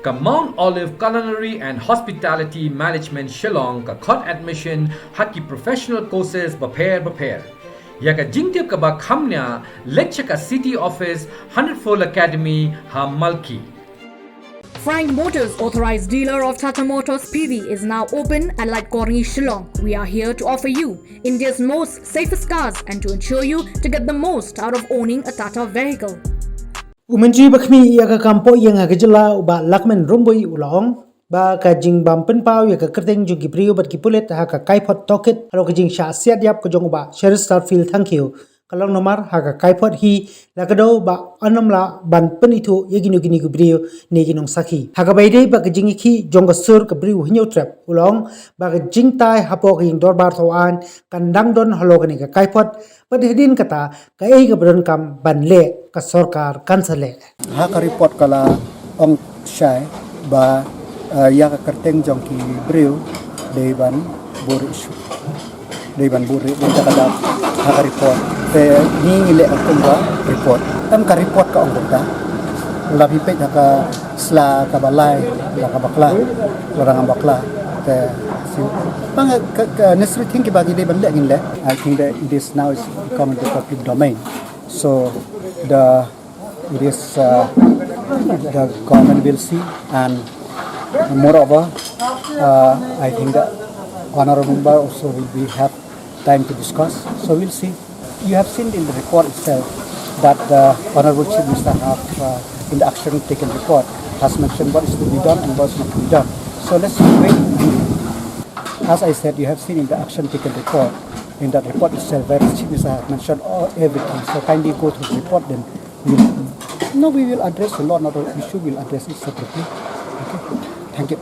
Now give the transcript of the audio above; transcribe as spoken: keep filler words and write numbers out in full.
Ka Mount Olive Culinary and Hospitality Management Shillong ka khot admission ha ki professional courses bapher bapher. Ïa ka jingtip kaba kham nia, leit sha ka City Office, Hundred Fold Academy ha Malki. Frank Motors, authorized dealer of Tata Motors P V, is now open at Lightkorney, Shillong. We are here to offer you India's most safest cars and to ensure you to get the most out of owning a Tata vehicle. U Myntri ba khmih ïa ka kam poh ïing ha ka jylla u Bah Lahkmen Rymbui u la ong ba ka jingbym pynpaw ïa ka kyrteng jong ki briew bad ki pulit ha ka kaiphod tohkit halor ka jingshah siat ïap ka jong u Bah Cheristerfield Thangkhiew ka long namar ha ka kaiphod hi la ka daw ba yn ym lah ban pynithuh ïa kino kino ki briew ne ki nongsakhi. Ha kaba ïadei bad ka jingïakhih jong ka sur ka briew Hynñiewtrep, u la ong ba ka jingtai hapoh ka ïing dorbar thaw aiñ kan dang don halor kane ka kaiphod, bad hadien kata kaei kaba donkam ban leh ka sorkar kan sa leh. Ha ka report ka la ong shai ba, eh, ïa ka kyrteng jong ki briew dei ban buhrieh shuh. Dei ban buhrieh, dei ban buhrieh, dei ban buhrieh ha ka report. Te ngi ngi leh ka kumba report. Em, ka report ka ong kumta. Lada phi peit ha ka sla kaba lai, la ka bakla, la rang bakla. Te si, tang ka, ka necessary thing kiba ngi dei ban leh ngin leh. I think that it is now is become into public domain. So the it is, uh, the government will see, and moreover, uh, I think the honorable member also will be have time to discuss. So we'll see. You have seen in the report itself that the honorable chief minister have, uh, in the action taken report, has mentioned what is to be done and what is not to be done. So let's wait. As I said, you have seen in the action taken report, in that report itself, where the chief minister has mentioned all, everything. So kindly go through the report then. We'll, no, we will address the law and order issue, we'll address it separately. Okay. Thank you.